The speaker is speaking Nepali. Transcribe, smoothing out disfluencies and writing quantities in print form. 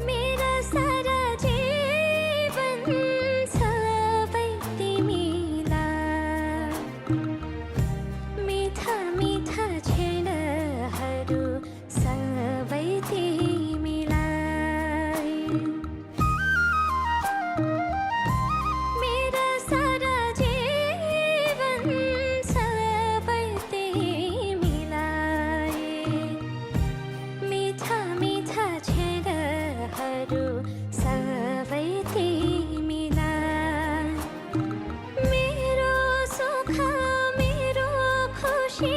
मेरा सारा जीवन सबै तिमीलाई मिठा मिठा क्षणहरू सबै तिमीलाई मेरा सारा जीवन सबै तिमीलाई मिठा मिठा क्षणहरू सबै तिमीलाई मेरो सुख मेरो खुसी